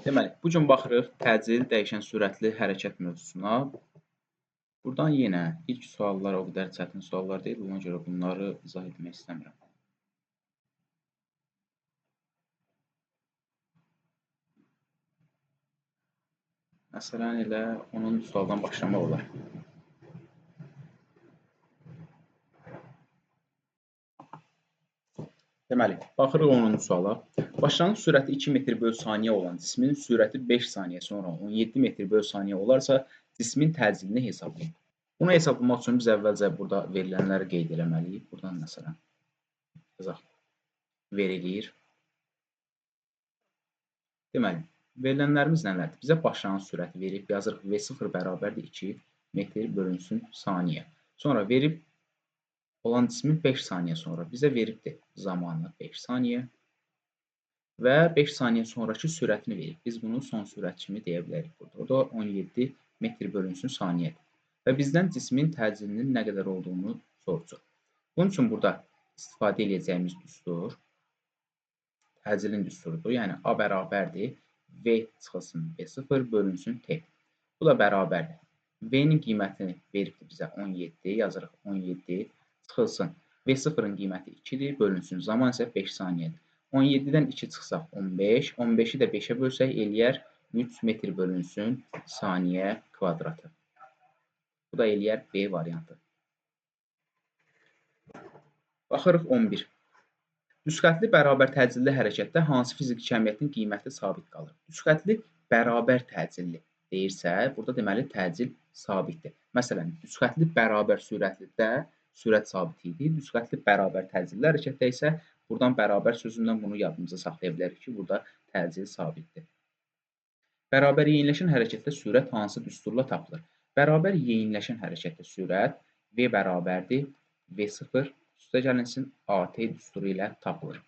Deməli, bu gün baxırıq təcil dəyişən sürətli hərəkət mövzusuna. Buradan yenə ilk suallar o qədər çətin suallar deyil, ona görə bunları izah etmək istəmirəm. Məsələn, elə 10-cu sualdan başlamaq olar. Deməli, baxırıq 10-cu suala. Başlanğıc sürəti 2 metr böl saniyə olan cismin sürəti 5 saniyə sonra 17 metr böl saniyə olarsa, cismin təcilini hesablayın. Bunu hesablamaq üçün biz əvvəlcə burada verilənləri qeyd eləməliyik. Buradan məsələn yazaq. Verilir. Deməli, verilənlərimiz nələrdir? Bizə başlanğıc sürəti verib, yazırıq V0 bərabərdir 2 metr bölünsün saniyə. Sonra verib olan cismin 5 saniyə sonra bizə veribdir zamanı 5 saniyə və 5 saniyə sonrakı sürətini verib. Biz bunu son sürət kimi deyə bilərik burada. O da 17 metr bölünsün saniyədir. Və bizdən cismin təcilinin nə qədər olduğunu soruşur. Bunun üçün burada istifadə edəcəyimiz düstur təcilin düsturudur. Yəni A bərabərdir V çıxılsın V0 bölünsün T. Bu da bərabərdir. V-nin qiymətini veribdir bizə 17, yazırıq 17 çıxılsın. V0-ın qiyməti 2-dir, bölünsün. Zaman isə 5 saniyədir. 17-dən 2 çıxsaq 15, 15-i də 5-ə bölsək eləyər 3 metr bölünsün saniyə kvadratı. Bu da eləyər B variantı. Baxırıq 11. Düzxətli bərabər təcilli hərəkətdə hansı fiziki kəmiyyətin qiyməti sabit qalır? Düzxətli bərabər təcilli deyirsə, burada deməli təcil sabitdir. Məsələn, düzxətli bərabər sürətlidə sürət sabit idi. Düzxətli bərabər təcilli hərəkətdə isə buradan bərabər sözündən bunu yadımıza saxlaya bilərik ki, burada təcil sabitdir. Bərabər yeyinləşən hərəkətdə sürət hansı düsturla tapılır? Bərabər yeyinləşən hərəkətdə sürət V bərabərdir V0 üstə gəlinsin AT düsturu ilə tapılır.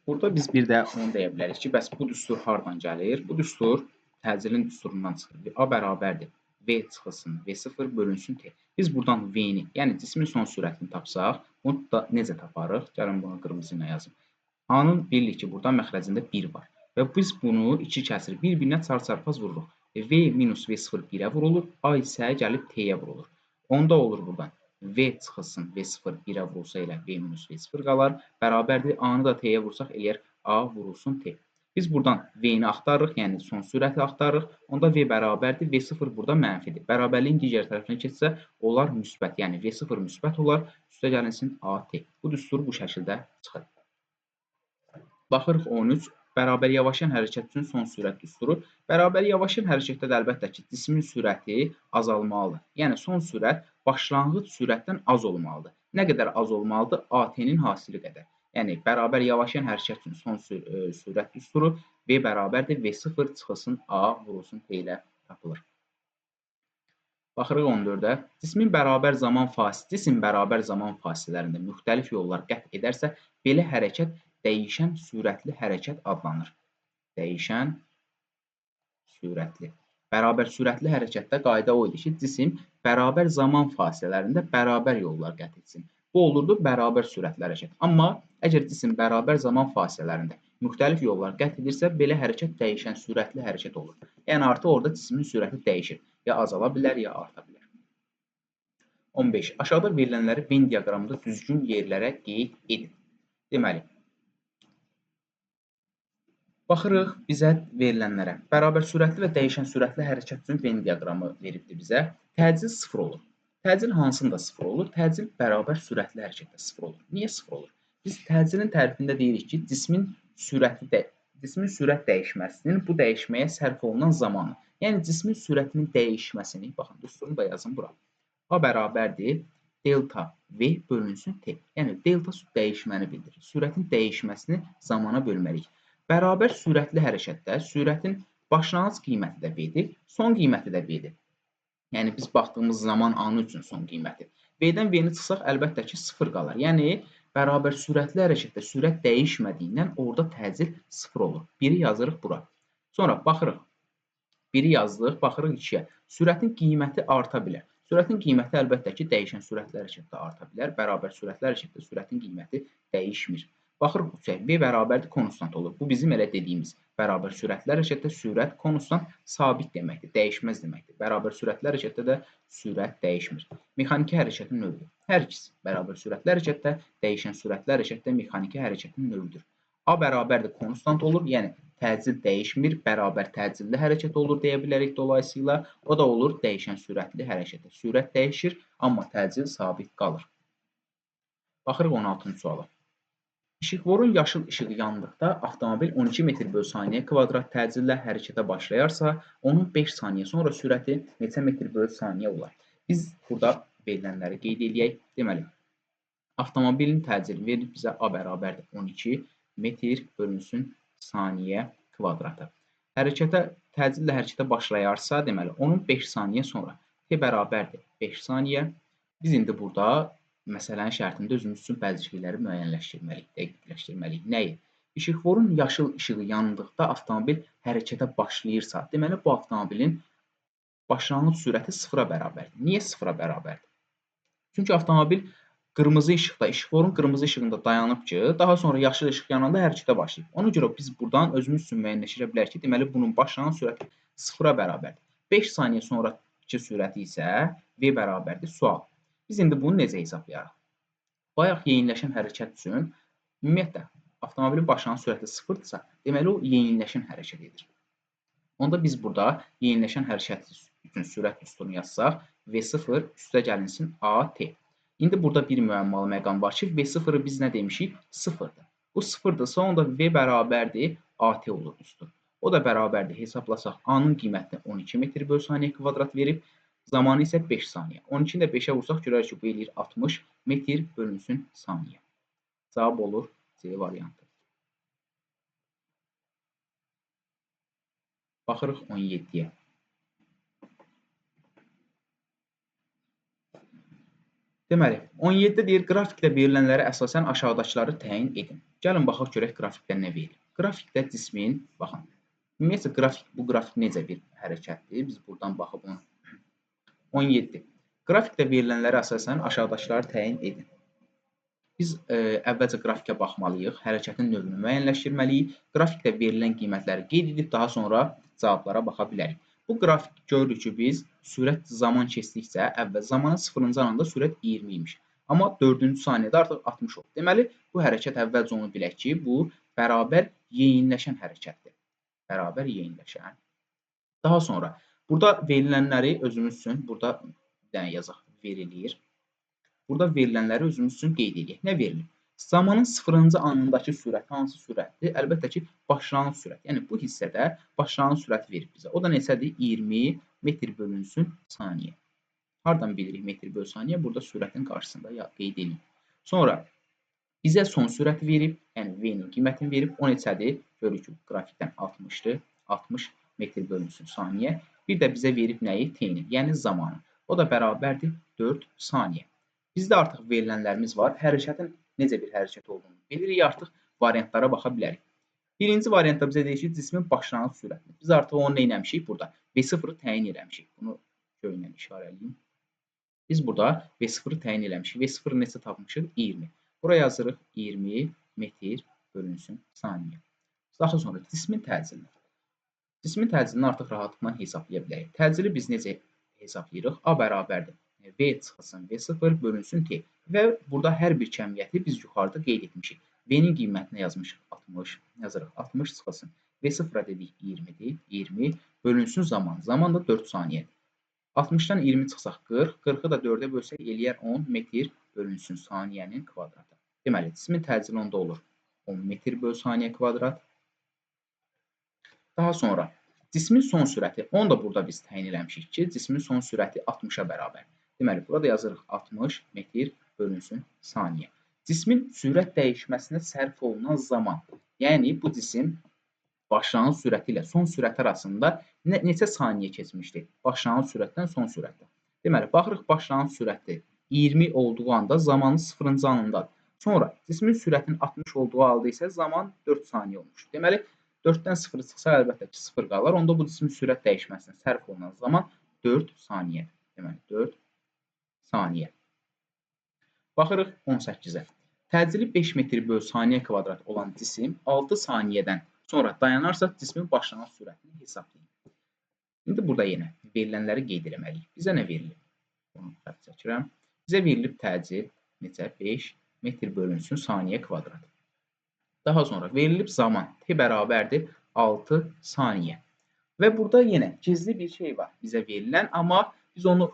Burada biz bir də onu deyə bilərik ki, bəs bu düstur hardan gəlir? Bu düstur təcilin düsturundan çıxır. A bərabərdir V çıxılsın V0 bölünsün T. Biz buradan V-ni, yəni cismin son sürətini tapsaq, bunu da necə taparıq? Gəlin bunu qırmızı ilə yazım. A-nın bilirik ki, burada məxrəcində 1 var. Və biz bunu 2 kəsir bir-birinə çarpaz vururuq. V minus V0 1-ə vurulur, A isə gəlib T-yə vurulur. Onda olur buradan V çıxılsın V0 1-ə vurulsa elə V minus V0 qalar. Bərabərdir. A-nı da T-yə vursaq eləyər A vurulsun T. Biz buradan V-ni axtarırıq, yəni son sürəti axtarırıq. Onda V bərabərdir, V0 burada mənfidir. Bərabərliyin digər tərəfinə keçsə, onlar müsbət, yəni V0 müsbət olar, üstə gəlinsin AT. Bu düstur bu şəkildə çıxır. Baxırıq 13. Bərabər yavaşlayan hərəkət üçün son sürət düsturu. Bərabər yavaşlayan hərəkətdə də əlbəttə ki, cismin sürəti azalmalıdır. Yəni son sürət başlanğıc sürətdən az olmalıdır. Nə qədər az olmalıdır? AT-nin hasili qədər. Yəni bərabər yavaşlayan hərəkət üçün son sürət düsturu V bərabərdir V0 çıxılsın A vurulsun T ilə tapılır. Baxırıq 14-ə. Cismin bərabər zaman fasilələrində müxtəlif yollar qət edərsə, belə hərəkət dəyişən sürətli hərəkət adlanır. Dəyişən sürətli. Bərabər sürətli hərəkətdə qayda o idi ki, cisim bərabər zaman fasilələrində bərabər yollar qət etsin. Bu olurdu bərabər sürətli hərəkət. Amma əgər cisim bərabər zaman fasilələrində müxtəlif yollar qət edirsə, belə hərəkət dəyişən sürətli hərəkət olur. Yəni artıq orada cismin sürəti dəyişir. Ya azala bilər, ya arta bilər. 15. Aşağıda verilənləri Venn diaqramında düzgün yerlərə qeyd edin. Deməli, baxırıq bizə verilənlərə. Bərabər sürətli və dəyişən sürətli hərəkət üçün Venn diaqramı veribdir bizə. Təcil 0 olur. Təcil hansında 0 olur? Təcil bərabər sürətli hərəkətdə 0 olur. Niyə 0 olur? Biz təcilin tərifində deyirik ki, cismin sürət dəyişməsinin bu dəyişməyə sərf olunan zamanı. Yəni cismin sürətinin dəyişməsini, baxın, düsturunu da yazın bura. A bərabərdir delta V bölünsün T. Yəni delta dəyişməni bildirir. Sürətin dəyişməsini zamana bölməliyik. Bərabər sürətli hərəkətdə sürətin başlanğıc qiyməti də V-dir, son qiyməti də V-dir. Yəni biz baxdığımız zaman anı üçün son qiyməti. V-dən V-ni çıxsaq əlbəttə ki 0 qalar. Yəni bərabər sürətli hərəkətdə sürət dəyişmədiyindən orada təcil 0 olur. 1-i yazırıq bura. Sonra baxırıq. 1-i yazdıq, baxırıq 2-yə. Sürətin qiyməti arta bilər. Sürətin qiyməti əlbəttə ki dəyişən sürətli hərəkətdə arta bilər. Bərabər sürətli hərəkətdə sürətin qiyməti dəyişmir. Baxırıq 3-ə. V bərabərdir, konstant olur. Bu bizim elə dediyimiz bərabər sürətli hərəkətdə sürət konstant sabit deməkdir, dəyişməz deməkdir. Bərabər sürətli hərəkətdə də sürət dəyişmir. Mexaniki hərəkətin növüdür. Hər ikisi bərabər sürətli hərəkətdə, dəyişən sürətli hərəkətdə mexaniki hərəkətin növüdür. A bərabərdir, konstant olur, yəni təcil dəyişmir, bərabər təcilli hərəkət olur deyə bilərik dolayısıyla. O da olur dəyişən sürətli hərəkətə. Sürət dəyişir, amma təcil sabit qalır. Baxırıq 16-cı suala. İşıqforun yaşıl işığı yandıqda avtomobil 12 metr bölü saniyə kvadrat təcillə hərəkətə başlayarsa, onun 5 saniyə sonra sürəti neçə metr bölü saniyə olar? Biz burada verilənləri qeyd eləyək. Deməli, avtomobilin təcili verir bizə A bərabərdir 12 metr bölünsün saniyə kvadratı. Təcillə hərəkətə başlayarsa, deməli, onun 5 saniyə sonra T bərabərdir 5 saniyə. Biz indi burada məsələnin şərtində özümüz üçün bəzi şeyləri müəyyənləşdirməliyik, dəqiqləşdirməliyik. Nəyi? İşıqforun yaşıl işığı yandıqda avtomobil hərəkətə başlayırsa, deməli, bu avtomobilin başlanğıc sürəti sıfıra bərabərdir. Niyə sıfıra bərabərdir? Çünki avtomobil qırmızı işıqda, işıqforun qırmızı işığında dayanıb ki, daha sonra yaşıl işıq yananda hərəkətə başlayıb. Ona görə biz buradan özümüz üçün müəyyənləşdirə bilərik ki, deməli, bunun başlanğıc sürəti sıfıra bərabərdir. 5 saniyə sonraki sürəti isə V bərabərdir. Sual. Biz indi bunu necə hesablayarıq? Bayaq yeyinləşən hərəkət üçün ümumiyyətlə avtomobilin başlanğıc sürəti sıfırdırsa, deməli o yeyinləşən hərəkət edir. Onda biz burada yeyinləşən hərəkət üçün sürət düsturunu yazsaq, V0 üstə gəlinsin AT. İndi burada bir müəmmalı məqam var ki, V0-ı biz nə demişik? Sıfırdır. Bu sıfırdırsa, onda V bərabərdir AT olur düstur. O da bərabərdir. Hesablasaq, A-nın qiymətini 12 metr bölü saniyə kvadrat verib, zamanı isə 5 saniyə. 12-ni də 5-ə vursaq, görərik ki, bu eləyir 60 metr bölünsün saniyə. Cavab olur C variantı. Baxırıq 17-yə. Deməli, 17-də deyir, qrafikdə verilənlərə əsasən aşağıdakıları təyin edin. Gəlin, baxaq görək qrafikdə nə verilir. Qrafikdə cismin, baxın, ümumiyyətlə, bu qrafik necə bir hərəkətdir? Biz buradan baxıb onu 17. Qrafikdə verilənlərə əsasən aşağıdakıları təyin edin. Biz əvvəlcə qrafikə baxmalıyıq, hərəkətin növünü müəyyənləşdirməliyik, qrafikdə verilən qiymətləri qeyd edib daha sonra cavablara baxa bilərik. Bu qrafik görürük ki, biz sürət zaman keçdikcə əvvəl zamanın 0-cı anında sürət 20 imiş. Amma 4-cü saniyədə artıq 60 oldu. Deməli, bu hərəkət əvvəlcə onu bilək ki, bu bərabər yeyinləşən hərəkətdir. Bərabər yeyinləşən. Daha sonra burada verilənləri özümüz üçün, burada bir dənə yazaq, verilir. Burada verilənləri özümüz üçün qeyd edək. Nə verilir? Zamanın 0-cı anındakı sürət hansı sürətdir? Əlbəttə ki, başlanğıc sürət. Yəni, bu hissədə başlanğıc sürəti verib bizə. O da neçədir? 20 metr bölünsün saniyə. Hardan bilirik metr bölü saniyə? Burada sürətin qarşısında qeyd edeyim. Sonra bizə son sürəti verib, yəni V-nin qiymətini verib. O neçədir? Görürük ki, qrafikdən 60-dır. 60 metr bölünsün saniyə. Bir də bizə verib nəyi? T-ni, yəni zamanı. O da bərabərdir 4 saniyə. Bizdə artıq verilənlərimiz var. Hərəkətin necə bir hərəkət olduğunu bilirik, artıq variantlara baxa bilərik. Birinci variantda bizə deyir ki, cismin başlanğıc sürətini. Biz artıq onu nə eləmişik burada? V0-ı təyin eləmişik. Bunu göynən işarələyim. Biz burada V0-ı təyin eləmişik. V0-ı neçə tapmışıq? 20. Bura yazırıq 20 metr bölünsün saniyə. Daha sonra cismin təcilini. Cismin təcilini artıq rahatlıqla hesablaya bilərik. Təcili biz necə hesablayırıq? A bərabərdir V çıxılsın V0 bölünsün T. Və burada hər bir kəmiyyəti biz yuxarıda qeyd etmişik. V-nin qiymətini yazmışıq 60, yazırıq 60 çıxılsın. V0-a dedik 20-dir, 20 bölünsün zaman. Zaman da 4 saniyədir. 60-dan 20 çıxsaq 40, 40-ı da 4-ə bölsək eləyər 10 metr bölünsün saniyənin kvadratı. Deməli, cismin təcili onda olur 10 metr bölü saniyə kvadrat. Daha sonra cismin son sürəti, onu da burada biz təyin eləmişik ki, cismin son sürəti 60-a bərabər. Deməli, burada yazırıq 60 metr bölünsün saniyə. Cismin sürət dəyişməsinə sərf olunan zaman, yəni bu cisim başlanğıc sürəti ilə son sürət arasında neçə saniyə keçmişdi? Başlanğıc sürətdən son sürətə. Deməli, baxırıq başlanğıc sürəti 20 olduğu anda zamanın 0-cı anındadır. Sonra cismin sürətinin 60 olduğu halda isə zaman 4 saniyə olmuşdur. Deməli, 4-dən 0 çıxsa əlbəttə ki, 0 qalar. Onda bu cismin sürət dəyişməsinə sərf olunan zaman 4 saniyədir. Deməli, 4 saniyə. Baxırıq 18-ə. Təcili 5 metr böl saniyə kvadrat olan cisim 6 saniyədən sonra dayanarsa cismin başlanğıc sürətini hesablayın. İndi burada yenə verilənləri qeyd eləməliyik. Bizə nə verilib? Bunu xətt çəkirəm. Bizə verilib təcil neçə? 5 metr bölünsün saniyə kvadrat. Daha sonra verilib zaman t bərabərdir 6 saniyə. Və burada yenə gizli bir şey var bizə verilən, amma biz onu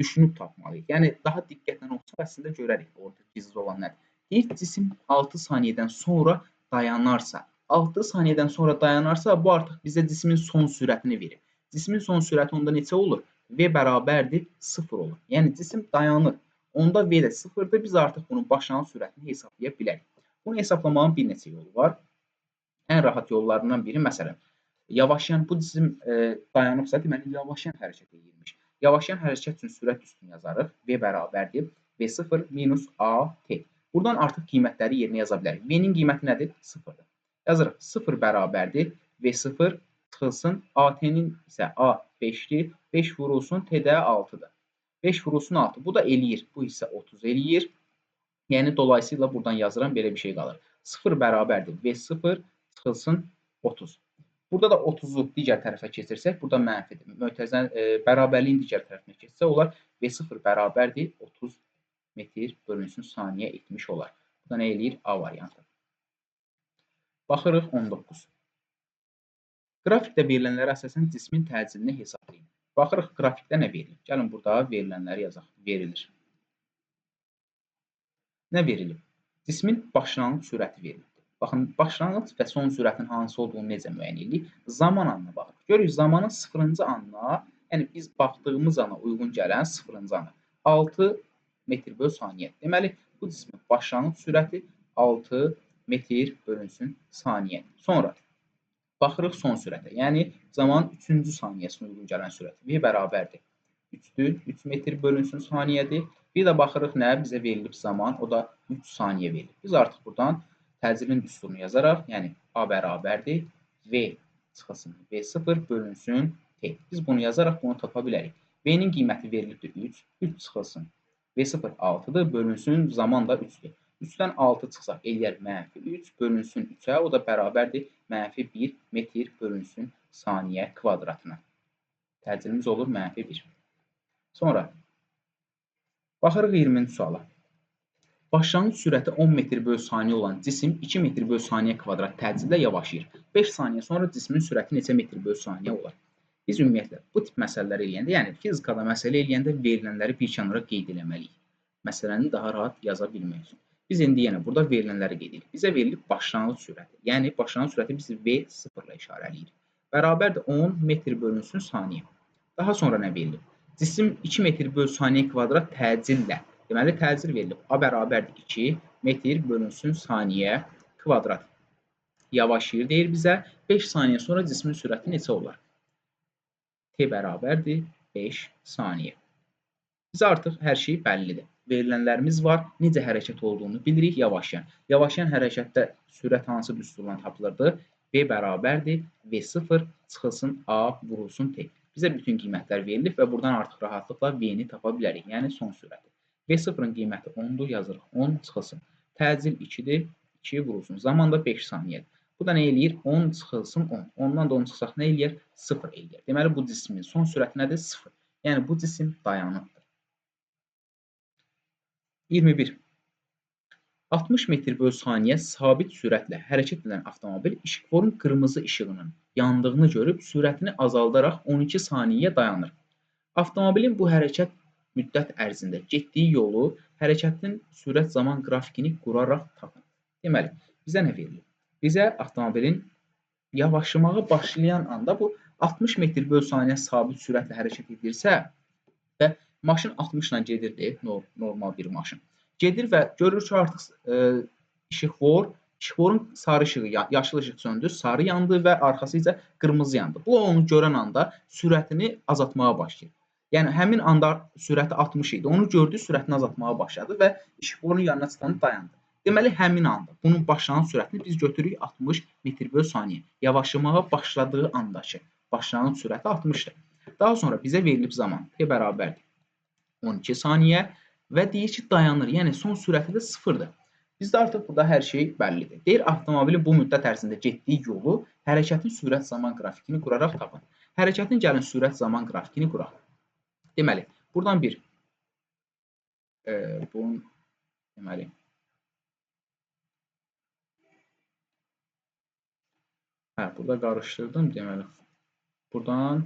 düşünüb tapmalıyıq. Yəni daha diqqətlə oxusaq əslində görərik orada gizli olan nədir. Deyir cisim 6 saniyədən sonra dayanarsa, 6 saniyədən sonra dayanarsa bu artıq bizə cismin son sürətini verir. Cismin son sürəti onda neçə olur? V bərabərdir 0 olur. Yəni cisim dayanır. Onda V də 0-dır. Biz artıq bunun başlanğıc sürətini hesablaya bilərik. Bunu hesablamağın bir neçə yolu var. Ən rahat yollarından biri məsələn, yavaşlayan bu cisim dayanıbsa, deməli yavaşlayan hərəkət edirmiş. Yavaşlayan hərəkət üçün sürət üstünü yazarıq. V bərabərdir V0 minus AT. Buradan artıq qiymətləri yerinə yaza bilərik. V-nin qiyməti nədir? 0-dır. Yazırıq 0 bərabərdir V0 çıxılsın AT-nin isə A 5-dir. 5 vurulsun T də 6-dır. 5 vurulsun 6. Bu da eləyir. Bu hissə 30 eləyir. Yəni dolayısıyla buradan yazıram belə bir şey qalır. 0 bərabərdir V0 çıxılsın 30. Burada da 30-u digər tərəfə keçirsək, burada mənfidir. Mötərizənin bərabərliyin digər tərəfinə keçsə olar. V0 bərabərdir 30 metr bölünsün saniyə etmiş olar. Bu da nə eləyir? A variantı. Baxırıq 19. Qrafikdə verilənlərə əsasən cismin təcilini hesablayın. Baxırıq qrafikdə nə verilib? Gəlin burada verilənləri yazaq. Verilir. Nə verilib? Cismin başlanğıc sürəti verilibdir. Baxın, başlanğıc və son sürətin hansı olduğunu necə müəyyən edirik? Zaman anına baxırıq. Görürük, zamanın 0-cı anına, yəni biz baxdığımız ana uyğun gələn 0-cı ana 6 metr böl saniyə. Deməli, bu cismin başlanğıc sürəti 6 metr bölünsün saniyə. Sonra baxırıq son sürətə. Yəni zamanın 3-cü saniyəsinə uyğun gələn sürət. V bərabərdir 3-dür. 3 metr bölünsün saniyədir. Bir də baxırıq nə? Bizə verilib zaman, o da 3 saniyə verilib. Biz artıq buradan təcilin düsturunu yazaraq, yəni A bərabərdir V çıxılsın V0 bölünsün T. Biz bunu yazaraq bunu tapa bilərik. V-nin qiyməti verilibdir 3. 3 çıxılsın. V0 6-dır, bölünsün, zaman da 3-dür. 3-dən 6 çıxsaq eləyər mənfi 3, bölünsün 3-ə, o da bərabərdir mənfi 1 metr bölünsün saniyə kvadratına. Təcilimiz olur mənfi 1. Sonra baxırıq 20-ci suala. Başlanğıc sürəti 10 metr böl saniyə olan cisim 2 metr böl saniyə kvadrat təcillə yavaşlayır. 5 saniyə sonra cismin sürəti neçə metr böl saniyə olar? Biz ümumiyyətlə bu tip məsələləri eləyəndə, yəni fizikada məsələ eləyəndə verilənləri bir kənara qeyd eləməliyik. Məsələni daha rahat yaza bilmək üçün. Biz indi yenə burada verilənləri qeyd edirik. Bizə verilib başlanğıc sürəti. Yəni başlanğıc sürəti biz V0 ilə işarələyirik. Bərabərdir 10 metr bölünsün saniyə. Daha sonra nə verilib? Cisim 2 metr böl saniyə kvadrat təcillə. Deməli təcil verilib. A bərabərdir 2 metr bölünsün saniyə kvadrat. Yavaşlayır deyir bizə. 5 saniyə sonra cismin sürəti neçə olar? T bərabərdir 5 saniyə. Bizə artıq hər şey bəllidir. Verilənlərimiz var. Necə hərəkət olduğunu bilirik. Yavaşlayan. Yavaşlayan hərəkətdə sürət hansı düsturla tapılırdı? V bərabərdir V0 çıxılsın A vurulsun T. Bizə bütün qiymətlər verilib və buradan artıq rahatlıqla V-ni tapa bilərik. Yəni son sürəti. V0-ın qiyməti 10-dur, yazırıq 10 çıxılsın. Təcil 2-dir, 2 vurulsun. Zaman da 5 saniyədir. Bu da nə eləyir? 10 çıxılsın 10. 10-dan da 10 çıxsaq nə eləyər? 0 eləyər. Deməli, bu cismin son sürəti nədir? 0. Yəni, bu cisim dayanıqdır. 21. 60 metr böl saniyə sabit sürətlə hərəkət edən avtomobil işıqforun qırmızı işığının yandığını görüb sürətini azaldaraq 12 saniyə dayanır. Avtomobilin bu hərəkət müddət ərzində getdiyi yolu hərəkətin sürət zaman qrafikini quraraq tapın. Deməli, bizə nə verilir? Bizə avtomobilin yavaşlamağa başlayan anda bu 60 metr böl saniyə sabit sürətlə hərəkət edirsə və maşın 60 ilə gedirdi, normal bir maşın. Gedir və görür ki, artıq işıqforun sarı işığı, yaşıl işıq söndü, sarı yandı və arxası isə qırmızı yandı. Bu onu görən anda sürətini azaltmağa başlayır. Yəni həmin anda sürəti 60 idi. Onu gördü, sürətini azaltmağa başladı və işıqforun yanına çıxanda dayandı. Deməli, həmin anda bunun başlanğıc sürətini biz götürürük 60 metr böl saniyə. Yavaşlamağa başladığı andakı başlanğıc sürəti 60-dır. Daha sonra bizə verilib zaman t bərabərdir 12 saniyə və deyir ki, dayanır. Yəni son sürəti də 0-dır. Bizdə artıq burada hər şey bəllidir. Deyir, avtomobilin bu müddət ərzində getdiyi yolu hərəkətin sürət zaman qrafikini quraraq tapın. Hərəkətin gəlin sürət zaman qrafikini quraq. Deməli, buradan bir bunun deməli burada qarışdırdım. Deməli, buradan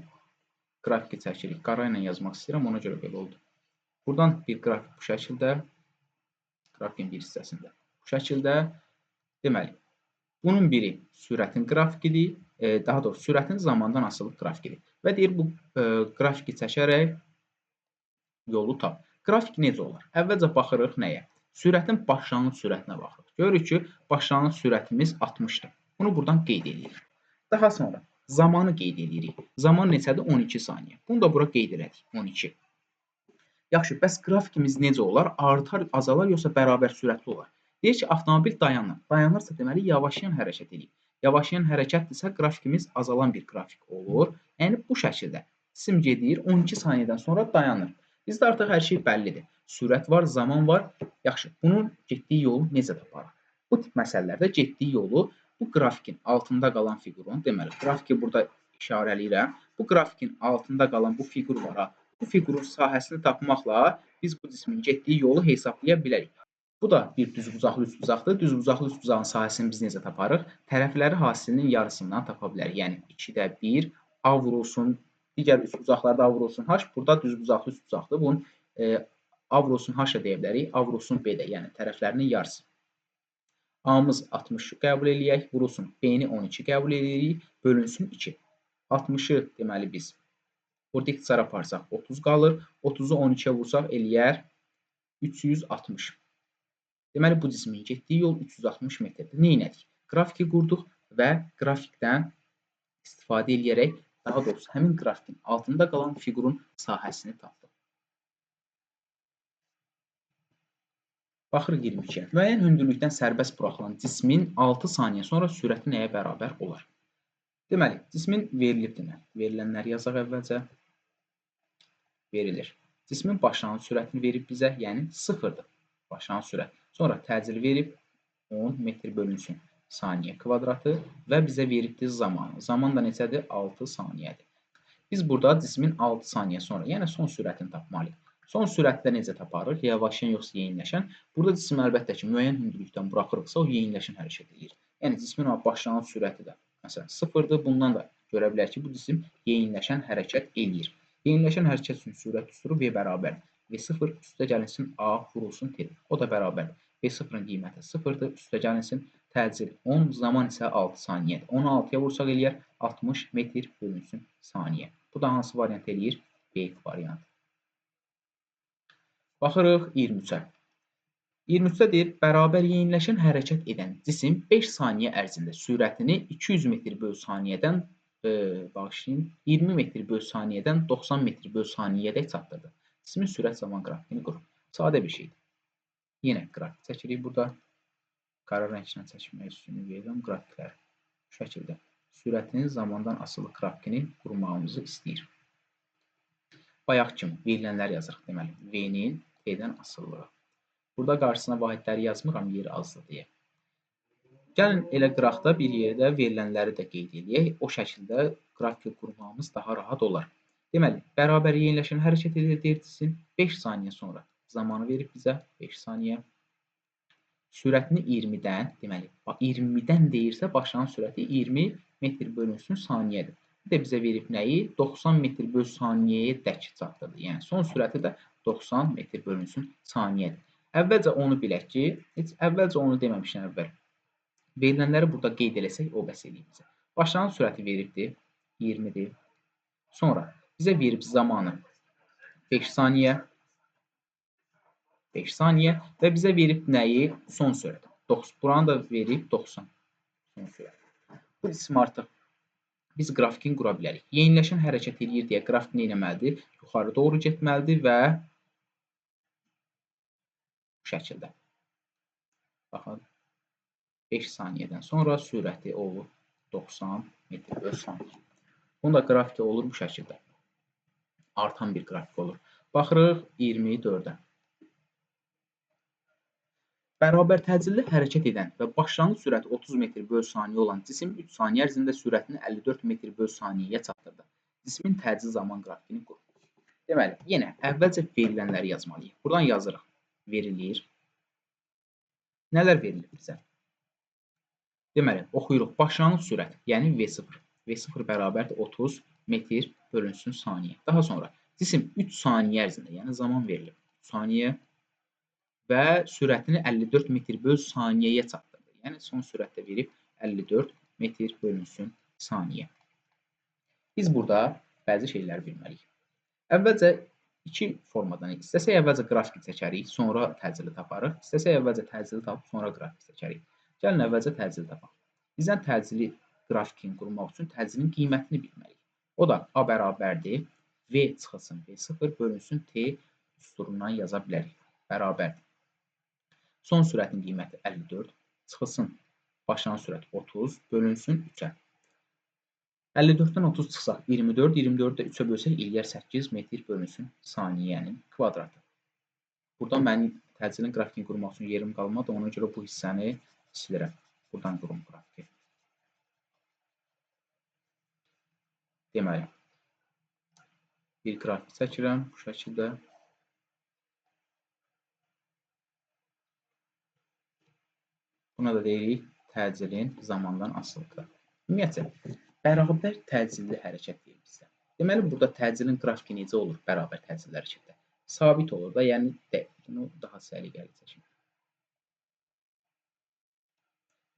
qrafiki çəkirik. Qara ilə yazmaq istəyirəm, ona görə belə oldu. Buradan bir qrafik bu şəkildə, qrafikin bir hissəsində. Bu şəkildə, deməli, bunun biri sürətin qrafikidir, daha doğrusu sürətin zamandan asılı qrafikidir. Və deyir, bu qrafiki çəkərək yolu tap. Qrafik necə olar? Əvvəlcə baxırıq nəyə? Sürətin başlanğıc sürətinə baxırıq. Görürük ki, başlanğıc sürətimiz 60-dır. Bunu buradan qeyd edirik. Daha sonra zamanı qeyd edirik. Zaman neçədir? 12 saniyə. Bunu da bura qeyd elədik. 12. Yaxşı, bəs qrafikimiz necə olar? Artar, azalar, yoxsa bərabər sürətli olar? Deyir ki, avtomobil dayanır. Dayanırsa, deməli, yavaşlayan hərəkət edir. Yavaşlayan hərəkətdirsə, qrafikimiz azalan bir qrafik olur. Yəni, bu şəkildə cisim gedir, 12 saniyədən sonra dayanır. Bizdə artıq hər şey bəllidir. Sürət var, zaman var. Yaxşı, bunun getdiyi yolu necə taparıq? Bu tip məsələlərdə getdiyi yolu bu qrafikin altında qalan fiqurun, deməli, qrafiki burada işarələyirəm. Bu qrafikin altında qalan bu fiqur var ha. Bu fiqurun sahəsini tapmaqla biz bu cismin getdiyi yolu hesablaya bilərik. Bu da bir düzbucaqlı üçbucaqdır. Düzbucaqlı üçbucağın sahəsini biz necə taparıq? Tərəfləri hasilinin yarısından tapa bilərik. Yəni 2-də 1 A vurulsun, digər üçbucaqlarda A vurulsun H. Burada düzbucaqlı üçbucaqdır. Bunun A vurulsun H da deyə bilərik, A vurulsun B də, yəni tərəflərinin yarısı. A-mız 60 qəbul eləyək, vurulsun B-ni 12 qəbul eləyirik, bölünsün 2. 60-ı deməli biz burada ixtisar aparsaq 30 qalır. 30-u 12-yə vursaq eləyər 360. Deməli, bu cismin getdiyi yol 360 metrdir. Nə elədik? Qrafiki qurduq və qrafikdən istifadə eləyərək, daha doğrusu həmin qrafikin altında qalan fiqurun sahəsini tapdıq. Baxırıq 22-yə. Müəyyən hündürlükdən sərbəst buraxılan cismin 6 saniyə sonra sürəti nəyə bərabər olar? Deməli, cismin verilibdir nə? Verilənləri yazaq əvvəlcə. Verilir. Cismin başlanğıc sürətini verib bizə, yəni 0-dır başlanğıc sürət. Sonra təcil verib 10 metr bölünsün saniyə kvadratı və bizə veribdir zamanı. Zaman da neçədir? 6 saniyədir. Biz burada cismin 6 saniyə sonra, yəni son sürətini tapmalıyıq. Son sürəti də necə taparıq? Yavaşlayan yoxsa yeyinləşən? Burada cismi əlbəttə ki, müəyyən hündürlükdən buraxırıqsa, o yeyinləşən hərəkət edir. Yəni cismin başlanğıc sürəti də məsələn 0-dır. Bundan da görə bilər ki, bu cisim yeyinləşən hərəkət eləyir. Yeyinləşən hərəkət üçün sürət düsturu V bərabərdir. V0 üstə gəlinsin A vurulsun T. O da bərabərdir. V0-ın qiyməti 0-dır, üstə gəlinsin təcil 10, zaman isə 6 saniyədir. 10-u 6-ya vursaq eləyər 60 metr bölünsün saniyə. Bu da hansı variant eləyir? B variantı. Baxırıq 23-ə. 23-də deyir, bərabər yeyinləşən hərəkət edən cisim 5 saniyə ərzində sürətini 200 metr böl saniyədən, bağışlayın, 20 metr böl saniyədən 90 metr böl saniyədək çatdırdı. Cismin sürət zaman qrafikini qurur. Sadə bir şeydir. Yenə qrafik çəkirik burada. Qara rənglə çəkmək üstünü verirəm qrafikləri. Bu şəkildə sürətin zamandan asılı qrafikini qurmağımızı istəyir. Bayaq kimi verilənləri yazırıq. Deməli, V-nin T-dən asılılığı. Burada qarşısına vahidləri yazmıram, yeri azdır deyə. Gəlin elə qıraqda bir yerdə verilənləri də qeyd eləyək. O şəkildə qrafik qurmağımız daha rahat olar. Deməli, bərabər yeyinləşən hərəkət edir deyir cisim 5 saniyə sonra. Zamanı verib bizə 5 saniyə. Sürətini 20-dən, deməli, 20-dən deyirsə, başlanğıc sürəti 20 metr bölünsün saniyədir. Bir də bizə verib nəyi? 90 metr böl saniyəyə dək çatdırdı. Yəni, son sürəti də 90 metr bölünsün saniyədir. Əvvəlcə onu bilək ki, heç əvvəlcə onu deməmişdən əvvəl. Verilənləri burada qeyd eləsək, o bəs eləyir bizə. Başlanğıc sürəti veribdir, 20-dir. Sonra bizə verib zamanı 5 saniyə, 5 saniyə və bizə verib nəyi? Son sürət. Buranı da verib 90. Son sürət. Bu cisim artıq biz qrafikini qura bilərik. Yeyinləşən hərəkət eləyir deyə qrafik nə etməlidir? Yuxarı doğru getməlidir və bu şəkildə. Baxın, 5 saniyədən sonra sürəti olur 90 metr böl saniyə. Bunun da qrafiki olur bu şəkildə. Artan bir qrafik olur. Baxırıq 24-ə. Bərabər təcilli hərəkət edən və başlanğıc sürəti 30 metr böl saniyə olan cisim 3 saniyə ərzində sürətini 54 metr böl saniyəyə çatdırdı. Cismin təcil zaman qrafikini qurun. Deməli, yenə əvvəlcə verilənləri yazmalıyıq. Buradan yazırıq. Verilir. Nələr verilir bizə? Deməli, oxuyuruq. Başlanğıc sürət, yəni V0. V0 bərabərdir 30 metr bölünsün saniyə. Daha sonra cisim 3 saniyə ərzində, yəni zaman verilib. 3 saniyə və sürətini 54 metr böl saniyəyə çatdırdı. Yəni son sürətdə verib 54 metr bölünsün saniyə. Biz burada bəzi şeyləri bilməliyik. Əvvəlcə iki formadan, istəsək əvvəlcə qrafiki çəkərik, sonra təcili taparıq. İstəsək əvvəlcə təcili tapıb, sonra qrafiki çəkərik. Gəlin əvvəlcə təcili tapaq. Bizdən təcili qrafikini qurmaq üçün təcilin qiymətini bilməliyik. O da A bərabərdir. V çıxılsın V0 bölünsün T düsturundan yaza bilərik. Bərabərdir. Son sürətin qiyməti 54, çıxılsın başlanğıc sürət 30, bölünsün 3-ə. 54-dən 30 çıxsaq 24, 24-ü də 3-ə bölsək eləyər 8 metr bölünsün saniyənin kvadratı. Buradan mənim təcilin qrafikini qurmaq üçün yerim qalmadı, ona görə bu hissəni silirəm. Buradan qurum qrafiki. Deməli, bir qrafik çəkirəm bu şəkildə. Buna da deyirik təcilin zamandan asılılığı. Ümumiyyətcə, bərabər təcilli hərəkət deyir bizə. Deməli, burada təcilin qrafiki necə olur bərabər təcilli hərəkətdə? Sabit olur da, yəni bunu daha səliqəli çəkim.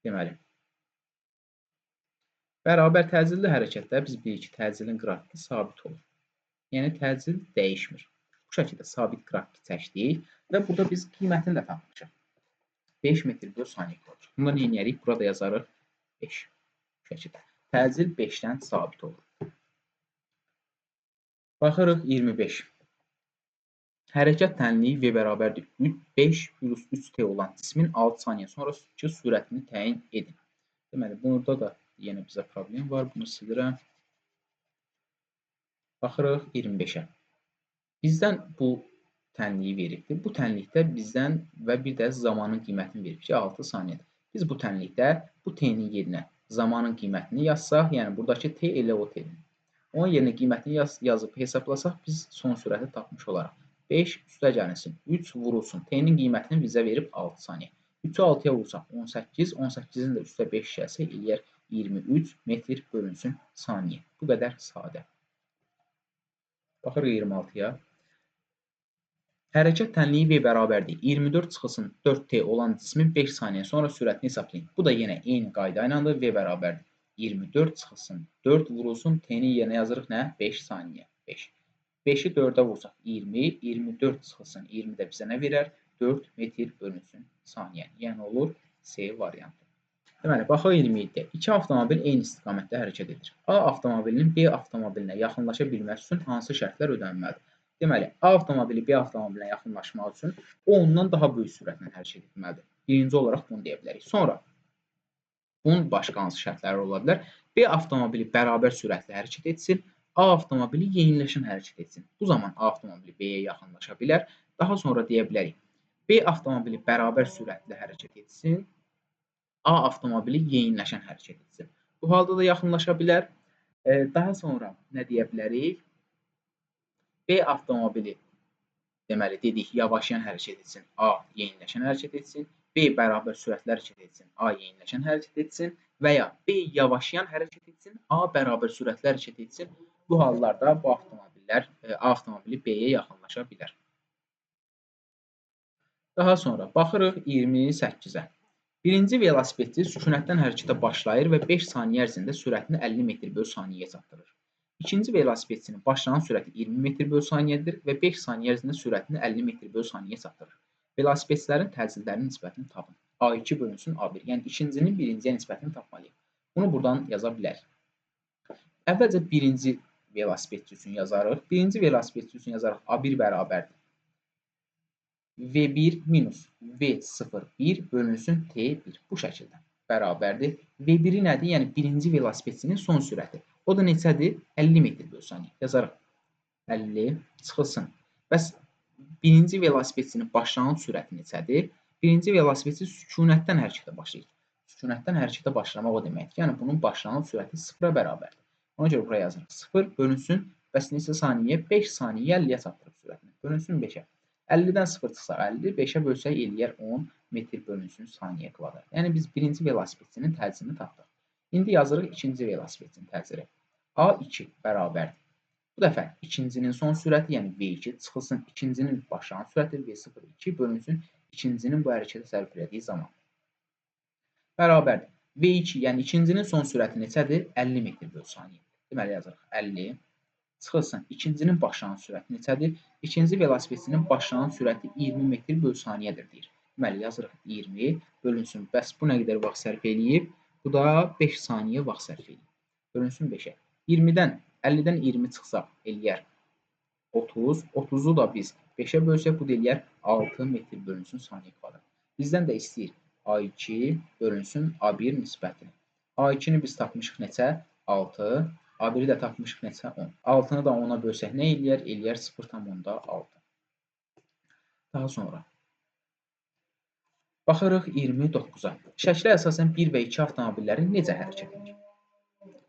Deməli, bərabər təcilli hərəkətdə biz bilirik ki, təcilin qrafiki sabit olur. Yəni, təcil dəyişmir. Bu şəkildə sabit qrafiki çəkdik və burada biz qiymətini də tapmışıq. 5 metr böl saniyə kvadrat. Bunda nə edərik? Burada yazarıq 5. Bu şəkildə. Təcil 5-dən sabit olur. Baxırıq 25. Hərəkət tənliyi V bərabərdir 5 plus 3T olan cismin 6 saniyə sonraki sürətini təyin edin. Deməli, burada da yenə bizə problem var. Bunu silirəm. Baxırıq 25-ə. Bizdən bu tənliyi veribdir. Bu tənlikdə bizdən və bir də zamanın qiymətini verib ki, 6 saniyədir. Biz bu tənlikdə bu T-nin yerinə zamanın qiymətini yazsaq, yəni buradakı T elə o T-dir. Onun yerinə qiymətini yazıb hesablasaq, biz son sürəti tapmış olaraq. 5 üstə gəlinsin, 3 vurulsun. T-nin qiymətini bizə verib 6 saniyə. 3-ü 6-ya vursaq 18, 18-in də üstə 5 gəlsə eləyər 23 metr bölünsün saniyə. Bu qədər sadə. Baxırıq 26-ya. Hərəkət tənliyi V bərabərdir. 24 çıxılsın 4T olan cismin 5 saniyə sonra sürətini hesablayın. Bu da yenə eyni qayda ilədir. V bərabərdir. 24 çıxılsın 4 vurulsun. T-nin yerinə yazırıq nə? 5 saniyə. 5. 5-i 4-ə vursaq 20, 24 çıxılsın 20 də bizə nə verər? 4 metr bölünsün saniyə. Yəni olur C variantı. Deməli, baxaq 27-də. İki avtomobil eyni istiqamətdə hərəkət edir. A avtomobilinin B avtomobilinə yaxınlaşa bilməsi üçün hansı şərtlər ödənilməlidir? Deməli, A avtomobili B avtomobilinə yaxınlaşmaq üçün o ondan daha böyük sürətlə hərəkət etməlidir. Birinci olaraq bunu deyə bilərik. Sonra bunun başqa hansı şərtləri ola bilər? B avtomobili bərabər sürətlə hərəkət etsin, A avtomobili yeniləşən hərəkət etsin. Bu zaman A avtomobili B-yə yaxınlaşa bilər. Daha sonra deyə bilərik, B avtomobili bərabər sürətlə hərəkət etsin, A avtomobili yeniləşən hərəkət etsin. Bu halda da yaxınlaşa bilər. Daha sonra nə deyə bilərik? B avtomobili, deməli, dedik, yavaşlayan hərəkət etsin, A yeniləşən hərəkət etsin, B bərabər sürətlə hərəkət etsin, A yeniləşən hərəkət etsin və ya B yavaşlayan hərəkət etsin, A bərabər sürətlə hərəkət etsin. Bu hallarda bu avtomobillər, A avtomobili B-yə yaxınlaşa bilər. Daha sonra baxırıq 28-ə. Birinci velosipedçi sükunətdən hərəkətə başlayır və 5 saniyə ərzində sürətini 50 metr böl saniyəyə çatdırır. İkinci velosipedçinin başlanğıc sürəti 20 metr böl saniyədir və 5 saniyə ərzində sürətini 50 metr böl saniyəyə çatdırır. Velosipedçilərin təcillərinin nisbətini tapın. A2 bölünsün A1. Yəni ikincinin birinciyə nisbətini tapmalıyıq. Bunu buradan yaza bilərik. Əvvəlcə birinci velosipedçi üçün yazarıq. Birinci velosipedçi üçün yazarıq A1 bərabərdir. V1 minus V01 bölünsün T1. Bu şəkildə bərabərdir. V1-i nədir? Yəni birinci velosipedçinin son sürəti. O da neçədir? 50 metr böl saniyə. Yazarıq. 50 çıxılsın. Bəs birinci velosipedçinin başlanğıc sürəti neçədir? Birinci velosipedçi sükunətdən hərəkətə başlayır. Sükunətdən hərəkətə başlamaq o deməkdir ki, yəni bunun başlanğıc sürəti 0-a bərabərdir. Ona görə buraya yazırıq. 0 bölünsün, bəs neçə saniyə? 5 saniyə 50-yə çatdırıb sürətini. Bölünsün 5-ə. 50-dən 0 çıxsa 50, 5-ə bölsək eləyər 10 metr bölünsün saniyə kvadrat. Yəni biz birinci velosipedçinin təcilini tapdıq. İndi yazırıq ikinci velosipedçinin təcili. A2 bərabərdir. Bu dəfə ikincinin son sürəti, yəni V2 çıxılsın ikincinin başlanğıc sürəti V02 bölünsün ikincinin bu hərəkətə sərf elədiyi zaman. Bərabərdir. V2, yəni ikincinin son sürəti neçədir? 50 metr böl saniyə. Deməli yazırıq 50 çıxılsın ikincinin başlanğıc sürəti neçədir? İkinci velosipedçinin başlanğıc sürəti 20 metr böl saniyədir deyir. Deməli yazırıq 20 bölünsün. Bəs bu nə qədər vaxt sərf eləyib? Bu da 5 saniyə vaxt sərf eləyib. Bölünsün 5-ə. 20-dən 50-dən 20 çıxsaq eləyər 30. 30-u da biz 5-ə bölsək bu da eləyər 6 metr bölünsün saniyə kvadrat. Bizdən də istəyir A2 bölünsün A1 nisbətini. A2-ni biz tapmışıq neçə? 6. A1-i də tapmışıq neçə? 10. 6-nı da 10-a bölsək nə eləyər? Eləyər 0,6. Daha sonra baxırıq 29-a. Şəklə əsasən 1 və 2 avtomobilləri necə hərəkət edir?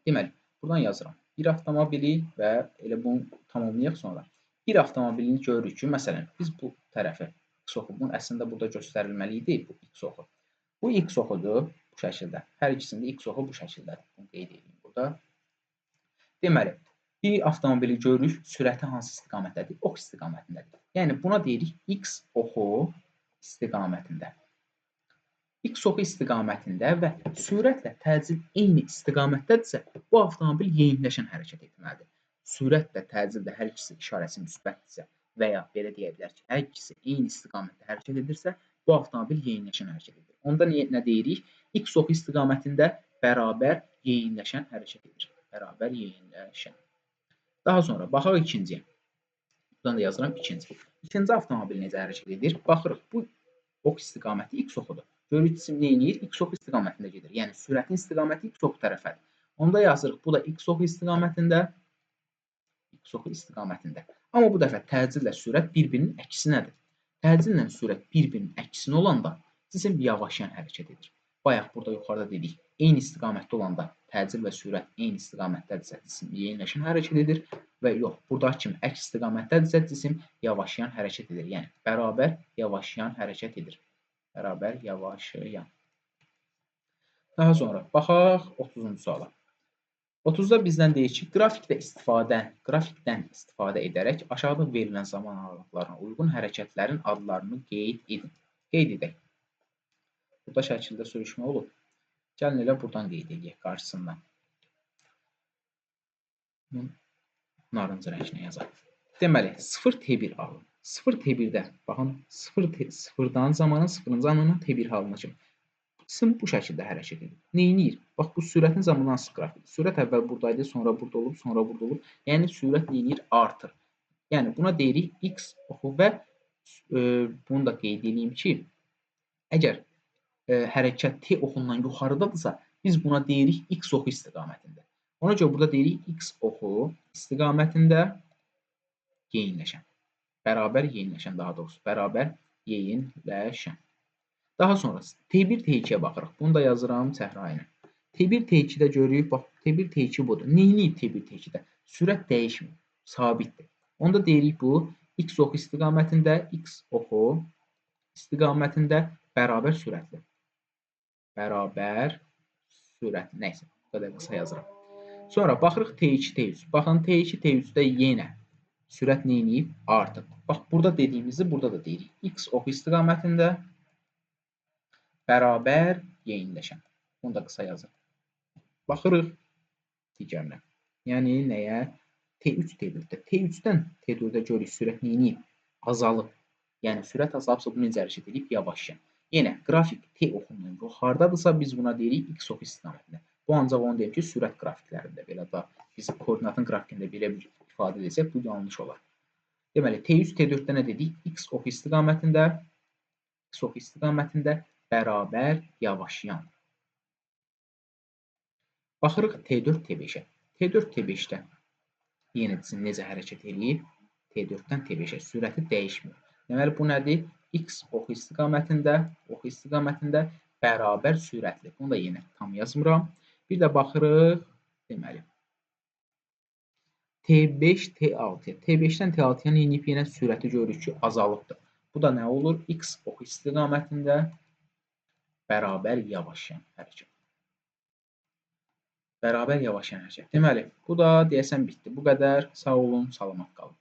Deməli, buradan yazıram. Bir avtomobili və elə bunu tamamlayaq sonra. Bir avtomobilini görürük ki, məsələn, biz bu tərəfə X oxu, bunun əslində burada göstərilməli idi bu X oxu. Bu X oxudur bu şəkildə. Hər ikisində X oxu bu şəkildədir. Bunu qeyd edeyim burada. Deməli, bir avtomobili görürük, sürəti hansı istiqamətdədir? Ox istiqamətindədir. Yəni, buna deyirik X oxu istiqamətində. X oxu istiqamətində və sürətlə təcil eyni istiqamətdədirsə, bu avtomobil yeyinləşən hərəkət etməlidir. Sürətlə təcil də hər ikisi işarəsi müsbətdirsə və ya belə deyə bilər ki, hər ikisi eyni istiqamətdə hərəkət edirsə, bu avtomobil yeyinləşən hərəkət edir. Onda nə deyirik? X oxu istiqamətində bərabər yeyinləşən hərəkət edir. Bərabər yeyinləşən. Daha sonra baxaq ikinciyə. Buradan da yazıram ikinci. İkinci avtomobil necə hərəkət edir? Baxırıq, bu ox istiqaməti X oxudur. Görürük cisim nə edir? X oxu istiqamətində gedir. Yəni sürətin istiqaməti X oxu tərəfədir. Onda yazırıq, bu da X oxu istiqamətində, X oxu istiqamətində. Amma bu dəfə təcillə sürət bir-birinin əksinədir. Təcillə sürət bir-birinin əksinə olanda cisim yavaşyan hərəkət edir. Bayaq burada yuxarıda dedik, eyni istiqamətdə olanda təcil və sürət eyni istiqamətdədirsə cisim yeyinləşən hərəkət edir və yox, buradakı kimi əks istiqamətdədirsə cisim yavaşyan hərəkət edir. Yəni bərabər yavaşyan hərəkət edir. Bərabər yavaşlayan. Daha sonra baxaq 30-cu suala. 30-da bizdən deyir ki, qrafikdən istifadə edərək aşağıda verilən zaman aralıqlarına uyğun hərəkətlərin adlarını qeyd edin. Qeyd edək. Burada şəkildə sürüşmə olub. Gəlin elə buradan qeyd edək qarşısından. Bunu narıncı rənglə yazaq. Deməli, 0 T1 alın. 0 T1-də, baxın, 0-dan zamanın 0-cı anından T1 halına kimi. Cisim bu şəkildə hərəkət edir. Neyniyir? Bax, bu sürətin zamandan asılı qrafikdir. Sürət əvvəl buradaydı, sonra burada olub, sonra burada olub. Yəni, sürət neyniyir? Artır. Yəni, buna deyirik X oxu və bunu da qeyd edeyim ki, əgər hərəkət T oxundan yuxarıdadırsa, biz buna deyirik X oxu istiqamətində. Ona görə burada deyirik X oxu istiqamətində yeyinləşən. Bərabər yeyinləşən daha doğrusu. Bərabər yeyinləşən. Daha sonra T1, T2-yə baxırıq. Bunu da yazıram çəhrayı ilə. T1, T2-də görürük, bax T1, T2 budur. Neyniyib T1, T2-də? Sürət dəyişmir, sabitdir. Onda deyirik bu X oxu istiqamətində, X oxu istiqamətində bərabər sürətli. Bərabər sürətli. Nəysə, bu qədər qısa yazıram. Sonra baxırıq T2, T3. Baxın T2, T3-də yenə sürət neyniyib? Artıb. Bax, burada dediyimizi burada da deyirik. X oxu istiqamətində bərabər yeyinləşən. Bunu da qısa yazırıq. Baxırıq digərinə. Yəni nəyə? T3, T4-də. T3-dən T4-də görürük sürət neyniyib? Azalıb. Yəni sürət azalıbsa bu necə hərəkət edib? Yavaşyan. Yenə qrafik T oxundan yuxarıdadırsa biz buna deyirik X oxu istiqamətində. Bu ancaq onu deyim ki, sürət qrafiklərində belə da biz koordinatın qrafikində belə bir ifadə etsək bu yanlış olar. Deməli T3, T4-də nə dedik? X oxu istiqamətində, X oxu istiqamətində bərabər yavaşlayan. Baxırıq T4, T5-ə. T4, T5-də yenə cisim necə hərəkət eləyib? T4-dən T5-ə sürəti dəyişmir. Deməli bu nədir? X oxu istiqamətində, bərabər sürətli. Bunu da yenə tam yazmıram. Bir də baxırıq, deməli, T5, T6-ya. T5-dən T6-ya neyiniyib? Yenə sürəti görürük ki, azalıbdır. Bu da nə olur? X oxu istiqamətində bərabər yavaşlayan hərəkət. Bərabər yavaşlayan hərəkət. Deməli, bu da deyəsən bitdi. Bu qədər. Sağ olun, salamat qalın.